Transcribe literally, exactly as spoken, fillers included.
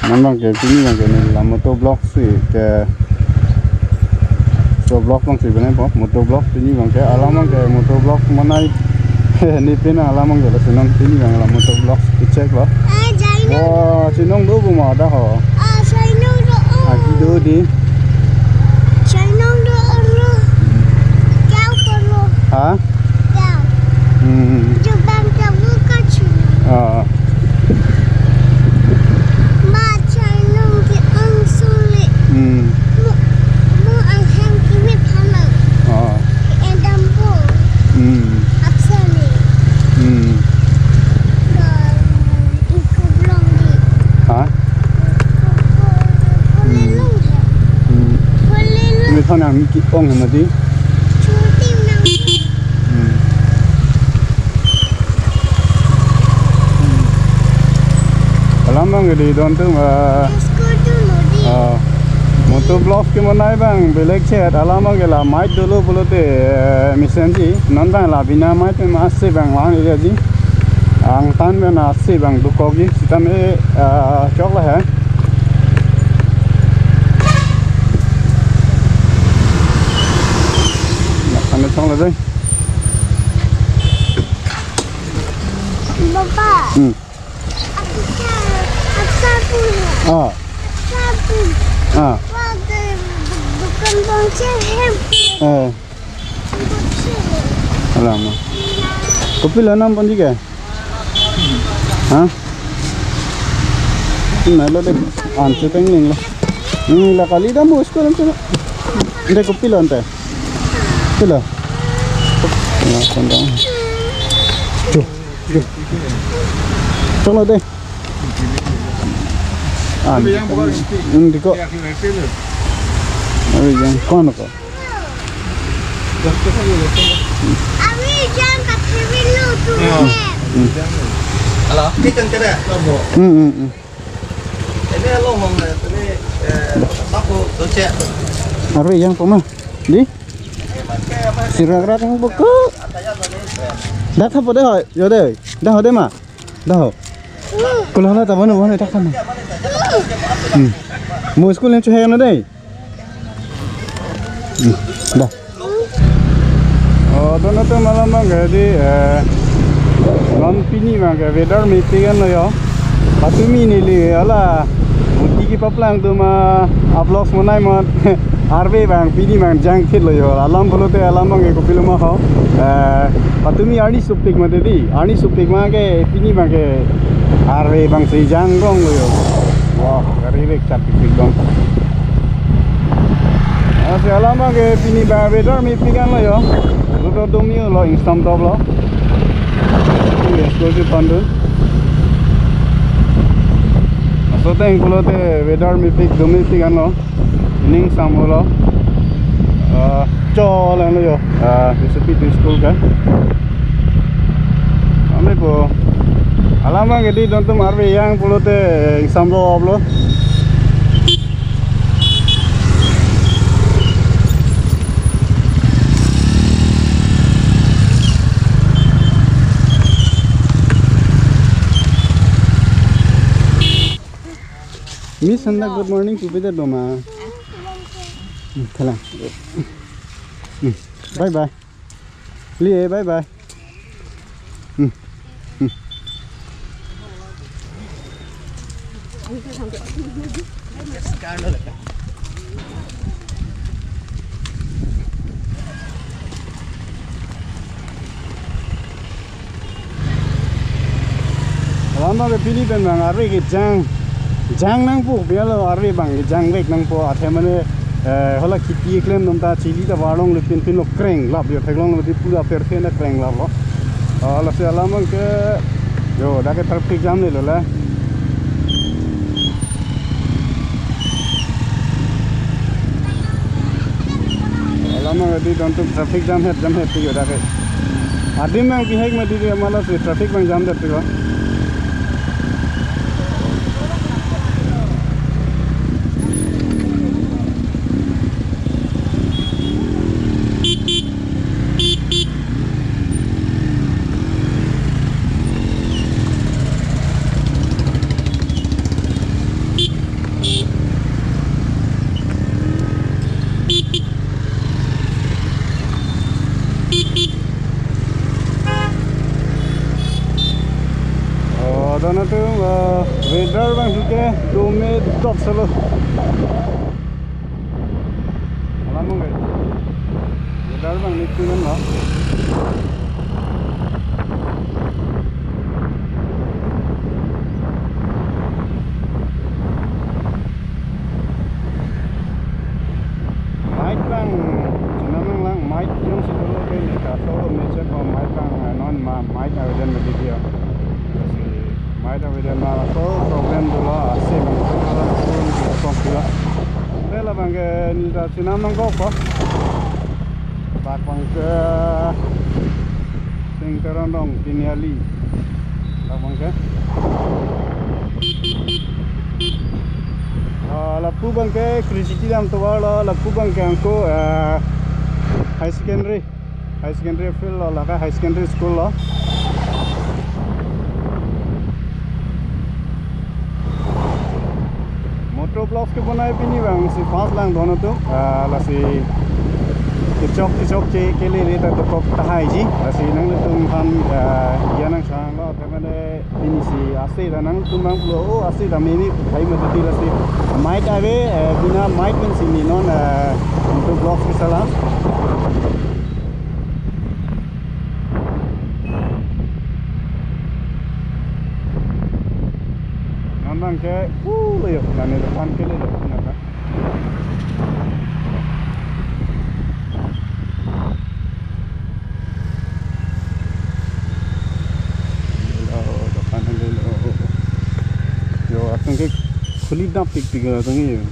Non abang ke pini abang ke ne la moto vlog si ke, so vlog abang si bene po, moto vlog pini abang ke, alam abang ke moto vlog manai. Ne pini alam abang ke la si non pini abang la moto vlog si check lo. Ah, Jainong. Wah, Jainong do bu ma dak ho. Ah, Jainong do. Ah, ki do di. Jainong do lo. Kau ko lo. Ha? Kau. Hmm. Jubang kau ka chino. Ah. Ma Jainong ke angsung le. Hmm. Mo, mo anghang kimi phanang. Ah. Edam po. Hmm. Apsani. Hmm. Ka, iko blong di. Ha? Iko, iko, iko lelong ya. Hmm. Iko lelong. Mi phanang ki ong ma di. Chuti nang. Hmm. Alam abang ke di don atum, ah, School tu modi. Ah, moto vlog ke manai abang belek chet, alam abang ke la mic dolo pulote, eh, mesenji, non abang la bina mic pen masi abang lang area ji. Angtan pen asi abang dukokji, sitame, ah, chok la he. Nak kami chok la dei. Papa. Hmm. Aksa, aksa pun. Ah. Aksa pun. Ah. Wah, ke du-, dukan bongchir hem. Eh. Bongchir. Alam. Kopilo nam ponji ke? Ha? Nalo de. An chuteng ning lo. Hmm, la kali dam bus ko dam chuna. Ante kopilo ante. Pilo. Ya, kondang. Tuh. Chok lo dei. Ah, hmm, diko. Arve jang, kon ko. Arve jang ka thiri lo tu. Hmm. Hmm. Ala, ni kan kere, lo mo. Hmm, hmm, hmm. Ini lo hong le, ini, eh, apa ko doce. Arve jang ko ma. Di? Sirak rak yang buku. Dak apa dei ho? Yo dei. Dak ho dei ma. Dak ho. Kalau hala tak mana mana dak kan. Hmm. Mo school yang cuhai na dei. Hmm. Dah. Oh, don atum alam abang ke di, eh, non pini abang ke weather mepik an lo yo. Patumi neli hala uti kepaplang atum a-vlogs manai mat. Arve abang pini abang jangthit lo yo. Alam pulote alam abang ke kopilo ma ho. Eh, patumi arni sopik mati di. Arni sopik ma ke pini abang ke arve abang si jangrong lo yo. Wah, gari rek chat pikpik dong. Lasi alam abang ke pini abang weather mepik an lo yo. Luto dumi lo, ingsam top lo. School si pandun. Laso ateng pulote weather mepik, do mepik an lo. Ingsam lo. Ah, chol an lo yo. Ah, S P T school ke. Kami po. Alam abang ke di don atum arve jang pulote ingsam lo op lo. Miss Handa, good morning, pupedet boma. Hmm, thalang. Hmm, bye bye. Lie, bye bye. Hmm. Hmm. Alam abang ke pini pen abang arve kejang, jang nangpo, bialo arve abang kejang vek nangpo, athe mane, eh, hala kheti keklem atum ta chili ta varlong le pinpin lo, kreng lap yo, theklong lo di pura perthe na kreng lap lo. Ah, lasi alam abang ke, yo, dak ke traffic jam le lo la. Alam abang ke di don atum traffic jam het, jam het yo dak ke. Adim abang bihek mati di ma lasi traffic abang jam det ko. Weather abang suke dome dot selo. Alam mong ke. Weather abang ni tuh kan lo. Mic abang, chenam nanglang, mic jongsi dolo ke ne kaso me check ko mic abang, eh, non ma mic avedet ma di dia. Lasi mic avedet ma ko problem dolo, ase abang ko, ko, ko, ko. Te labang ke ne ta chenam nangkok ko. Bak abang ke Sengkarong Dong Tiniali. Labang ke. Ah, lapu abang ke Kre City dam tovar lo, lapu abang ke angko, ah, high secondary, high secondary field lo, lake high secondary school lo. Moto vlogs kebonai pini abang si pas lang dono tu, ah, lasi kechok kechok che kelele ta dokok tahaiji, lasi nanglitum aphan, ah, ya nang sang lo, te mane pini si ase ta nangtum abang pulo, oh, ase ta mimi hai mati lasi. Mic ave, eh, bina mic pen si ne non, eh, moto vlogs kesalang. Non abang ke, uh, lo yo, lani dokan kelelo, nata. Lo, dokan kelelo. Yo, atum ke khuli dap tik tik atum ke yo.